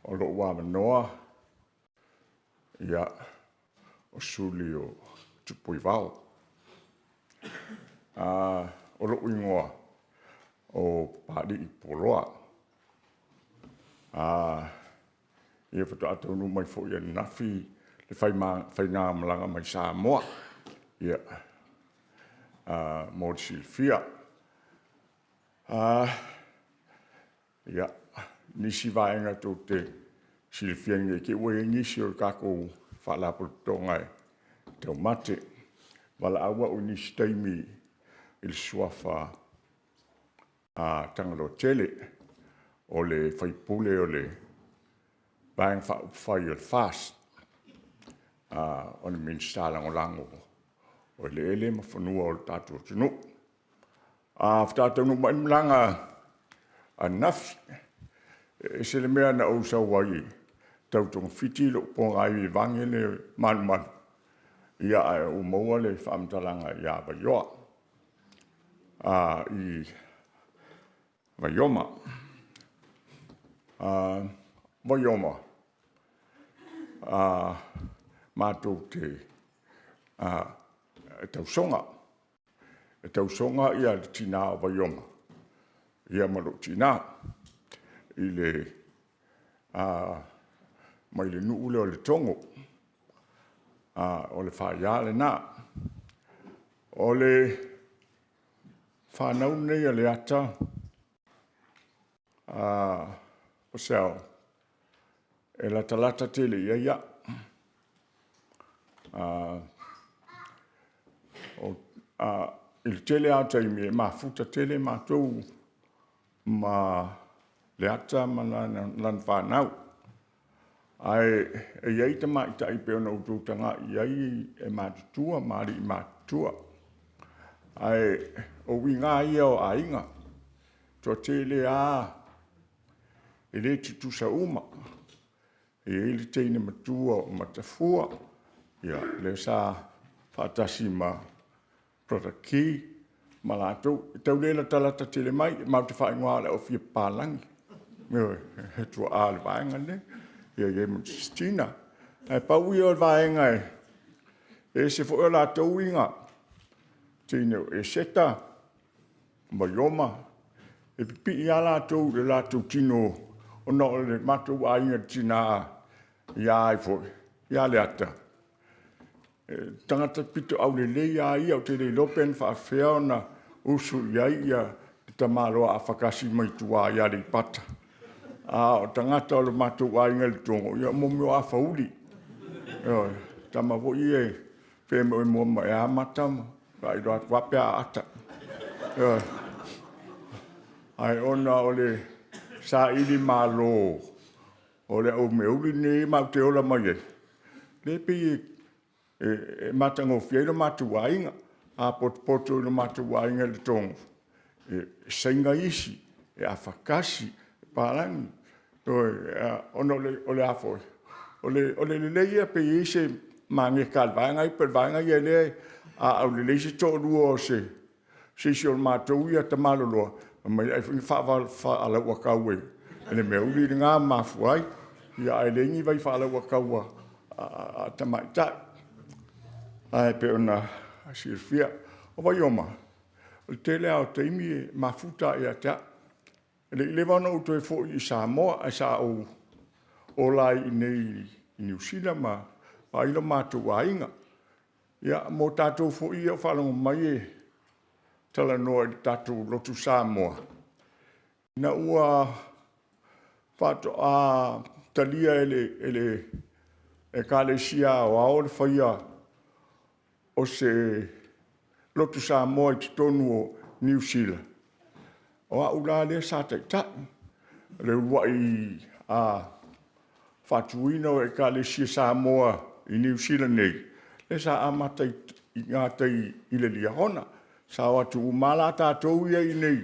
O lou avanoa, ia, o suli o Tupuivao. O lou igoa o Papalii Puoloa. Ia faatoa taunuu mai foi ananafi le faigamalaga mai Samoa. Ia, mo le silafia. Ia, nisi vaega tou te silafia ne i te i ua i ai nisi o le tatou Faalapotopotoga e taumate. Valaau au i nisi taimi i le suafa Tagaloatele, o le sui usufono o le Vaega Faaupufai o le FAST, o le Minisita Lagolago o Eleele ma Fanua o le tatou atunuu. Faatoa taunuu mai le malaga ananafi. E ese le mea na ou sau ai e tau togafiti lou ponaivi vaeane le malumalu, ae ou maua le faamatalaga ia Vaioa, i Vaioma. Vaioma, matou te tausoga, e tausoga le tina o Vaioma ma lou tina mai le nuu lea o Letogo. O le faia lena. O le fanau lenei a Leata Purcell, e latalata tele i ai au. I le tele lava o taimi e mafuta tele matou ma Leata ma lana fanau. Ae i ai tamaitai pei ona outou tagai i ai e matutua ma alii matutua. Ae o uiga lava ia o aiga, e toatele lava e le tutusa uma. E i ai le teine matua o Matafua, lea sa faatasi ma Brother Ki ma latou, e tau le latalata tele mai, matou te faaigoa o le aufia papalagi, ioe, o tuaa o le vaega lenei. Ia e i ai ma Christina. Ae pau ia o le vaega, e ese foi o latou uiga, o le teine o Eseta ma Maioma, e pipii lava latou i le latou tino ona o le matou aiga i le tina ia ai foi? Ia Leata, o le tagata pito aulelei lava ia, ou te le iloa pe na faapefea ona usu i ai le tamaloa afakasi mai tua i Aleipata. A o tagata o le matou aiga i Letogo, ia o mea o afauli. Ioe, o tama foi ia e femoemoe ma mata ma faailoa atu lava pe a aata. Ioe. Ae ona o le sailimalo o le au meauli nei matou te ola mai ai, lea e pei e matagofie ai lo matou aiga. A potopoto i lo matou aiga i Letogo, e Saina isi, e afakasi, e papalagi, ioe. Ona o le a foi? O le lelei ia pe i ai se mageta a le vaega ia pei o le vaega ia lea a aulelei se toalua o se isi o matou ia tamaloloa, fai mai ai foi na faalauatau e le meauli lena ma mafua ai. Ae leai ni vai faalauatau a tamaitai, ae pei ona silafia. O Vaioma, o le tele lava o taimi e mafuta lava ia te au. E le i leva ona ou toe foi i Samoa, ae sa ou ola ai i inei i Niu Sila ma vaai lo matou aiga. Ia, mo tatou foi ia ua faalogo mai e talanoa i le tatou Lotu Samoa, ina ua faatoa talia e le Ekalesia Aoao le faia o se Lotu Samoa i totonu o Niu Sila, o au la lea sa taitai, o le uluai faatuina o Ekalesia Samoa i Niu Sila nei, lea sa amata i gatai i le Liahona. Sa o atu uma lava la tatou ia i inei,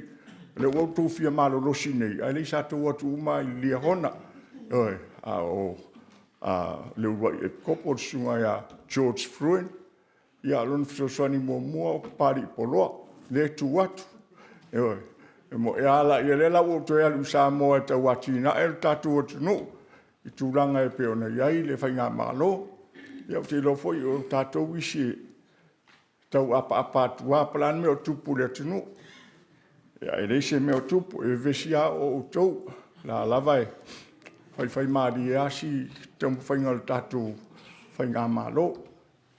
o lea ua outou fia malolosi nei, ae le i sa outou o atu uma lava i le Liahona. Ioe. A o le uluai Epikopo le Susuga ia George Fruin, ia o lona fesoasoani muamua o Papalii Poloa lea e tu atu. Ioe. E moe a la, ia lea la ua ou toe alu i Samoa e tau atinae lo tatou atunuu i tulaga e pei ona i ai le faigamalo. Ia ou te iloa foi o tatou isi e tau apaapa atu lava po o le a le mea o tupu i le atunuu. Ia e leai se mea o tupu, e vevesi lava outou, o la e lava e faifaimalie lava si taumafaiga o le tatou faigamalo.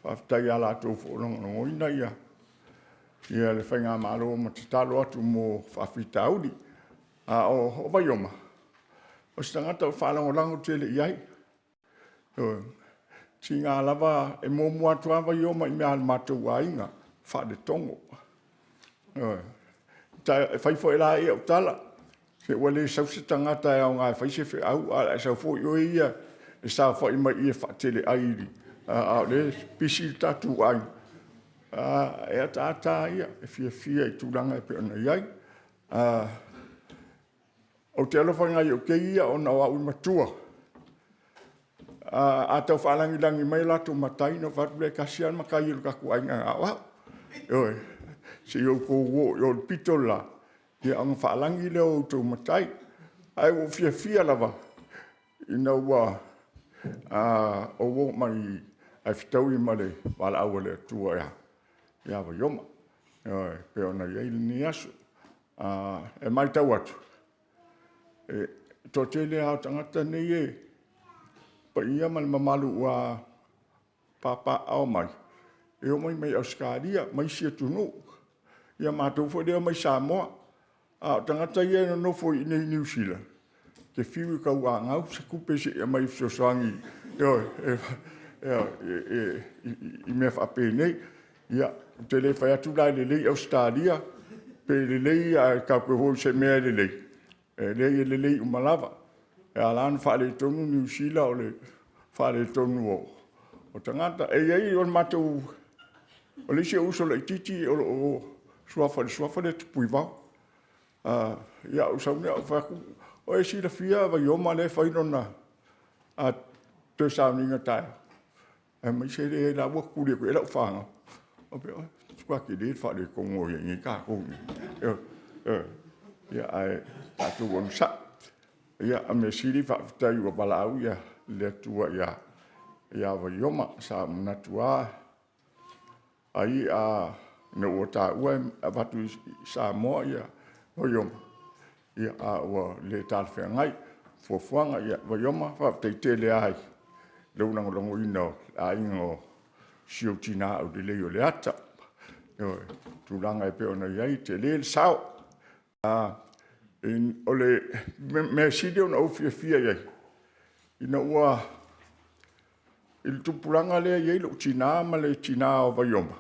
Faafetai ia latou foi o lo o lagolagoina le faigamalo ma tatalo atu mo faafitauli. A o Vaioma, o se tagata ou te faalagolago tele i ai. Ioe. Seiga lava, e muamua atu lava Vaioma i mea a le matou aiga, faaletogo. Ioe. E fai foi la au tala, se ua le sau se tagata e aoga e fai se feau ae o le a e sau foi oe ia e saofai mai i i e faateleai a o lea e pisi le tatou aiga. E ataata lava ia, e fiafia i tulaga e pei ona i ai. Ou te alofa i nai ou kei ia ona o au e matua. A tau faalagilagi mai o latou matai ona ou fai atu lea, e tasi lava le matai o le tatou aiga na o au. Ioe. Se i outou oo i o i le pito le la ona faalagi lea o outou matai. Ae ua ou fiafia lava ina ua ou oo mai ae fetaui ma le valaau a le Atua ia Vaioma, ioe, e pei ona i ai lenei aso. E matau atu, e toatele lava o tagata nei e paia ma le mamalu ua papaaao mai, e omai mai Ausetalia ma isi atunuu, ia matou foi lea e omai Samoa. A o tagata ia e nonofo i inei i Niu Sila, e te fiu e tauanau se tupe se i aumai e fesoasoani i mea faapenei. Ia, ou te le fai atu la e lelei Ausetalia pe lelei, ae tatou te o i se mea e lelei, e leai e lelei uma lava. E ala la ona faaletonu Niu Sila o le faaletonu o tagata. E i ai o le matou, o le isi ou uso laitiiti o lo o suafa i le suafa lea Tupuivao. Ia ou sau lea ou fai atu, o e silafia Vaioma lea e fai lona toe sauniga taeao? Fai mai, se leai o la e ua tutuli atu i ai lau fanau. Ou faapea, oi, ua matua tele le faaletonu o i ai nei tatou nei. Ioe. Ia, ae tatou onosai. Ia, o le mea sili faafetai ua valaau le Atua ia Vaioma. Sa ou manatu lava ai ina ua taua e avatu i Samoa Vaioma, a ua le talafeagai fuafuaga. Ia Vaioma, faafetai tele lava i lou lagolagoina o le aiga o si ou tina aulelei o Leata. Ioe, i tulaga e pei ona i ai, e tele le sao. O le mea sili ona ou fiafia i ai, ina ua i le tupulaga lea e i ai lou tina ma le tina o Vaioma,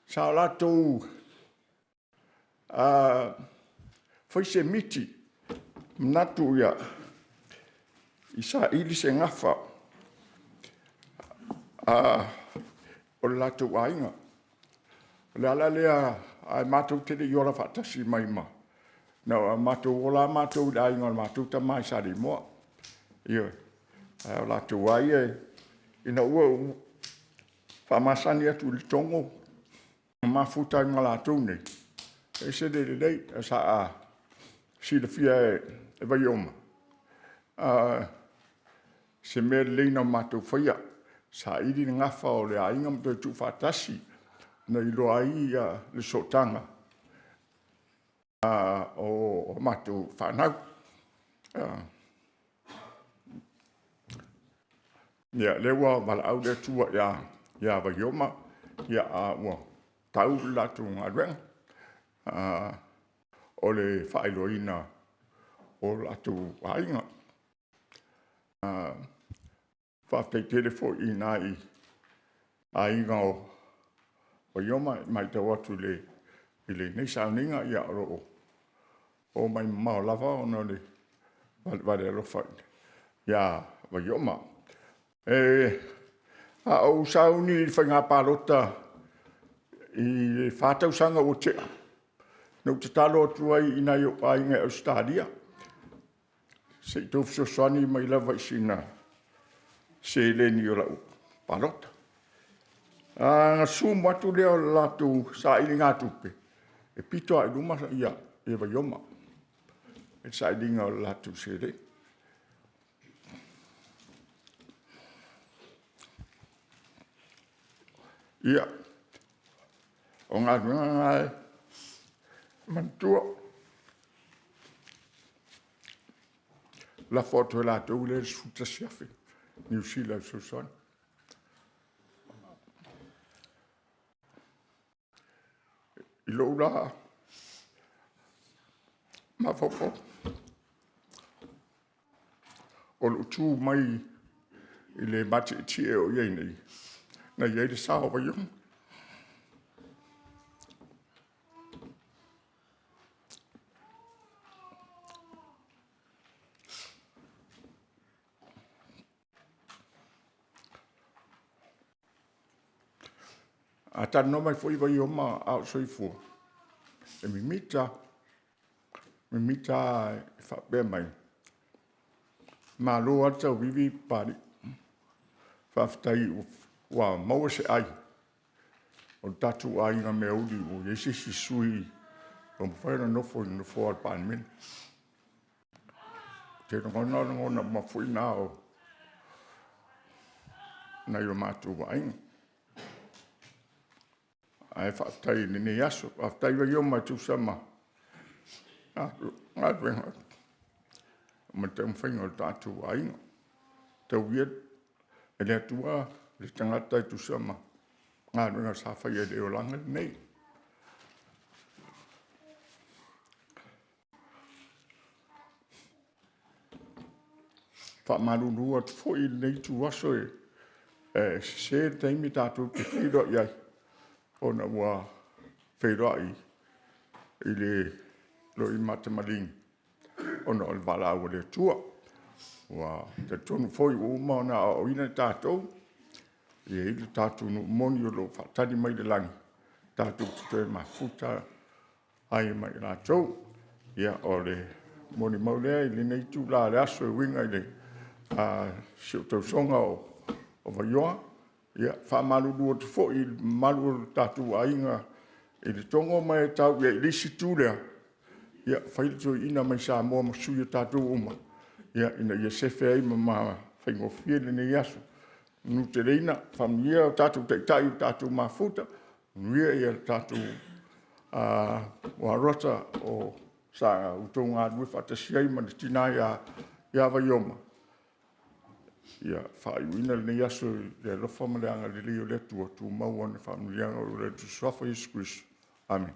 sa o latou fai se miti, manatu ia saili se gafa o le latou aiga. O le ala lea, ae matou te le i ola faatasi mai ma… Na matou ola lava matou i le aiga o le matou tama i Saleimoa. Ioe. A o latou lava ia, ina ua ou faamasani atu i Letogo ma mafuta ai ma latou nei, e ese le lelei. Sa silafia e Vaioma se mea lelei na matou faia, saili le gafa o le aiga ma toe tuufaatasi na iloa ai le sootaga o matou fanau. Ia, o lea ua valaau le Atua ia Vaioma, a ua tau le latou galuega o le faailoaina o latou aiga. Faafetai tele foi i nai aiga o Vaioma, e matau atu i lenei sauniga, o lo o omai mamao lava ona o le valevale alofa ia Vaioma. A ou sauni i le faiga palota i le 4 tausaga ua tea, na ou tatalo atu ai i nai ou aiga i Ausetalia, se i outou fesoasoani mai lava i sina seleni o lau palota. Ona sumu atu lea o le latou sailigatupe, e pito lava i luma Vaioma i le sailiga o le latou seleni. Ia, o galuega na e manatua. Lafo atu e latou lea $11,000 Niu Sila e fesoasoani. I lou la mafaufau, o lou tu mai i le matietie o i ai nei, na i ai le sao o Vaiomo. A talanoa mai foi Vaioma a o soifua, e mimita lava, mimita lava e faapea mai, malo lava le tauivi Papalii, faafetai ua maua se ai o le tatou aiga mea uli ua i ai se isi sui ua mafai ona nofo i le nofoa o le Palemene. Ou te lagona o lagona uma foi na o nai o matou aiga. Ae faafetai i lenei aso. Faafetai Vaioma e tusa ma galuega ma le taumafaiga o le tatou aiga. Tau ia e le Atua le tagata e tusa ma galuega sa faia i le olaga lenei. E faamalulu atu foi i lenei ituaso, e sese le taimi tatou te feiloai ai ona ua feiloai i le loimata maligi ona o le valaau a le Atua. Ua talitonu foi ua uma ona aoaoina tatou, e i ai lo tatou nuu moni o lo o faatali mai i le lagi tatou te toe mafuta ai ma i latou. Ia, o le molimau lea i lenei itula o le aso e uiga i si ou tausoga o Vaioa. E faamalulu atu foi i le mamalu o le tatou aiga i le togo ma e tau i ai i le isi itu lea, ia fai le toeaina mai Samoa ma sui o tatou uma ina ia sefe ai ma faigofie lenei aso. Manuteleina, faamanuia o tatou taitai ua tatou mafuta, manuia le tatou alota sa outou galulue faatasi ai ma le tina ia Vaioma. Ia faaiuina lenei aso i le alofa ma le agalelei o le Atua, tumau ana faamanuiaga o lo o i le Suafa Iesu Keriso. Amene.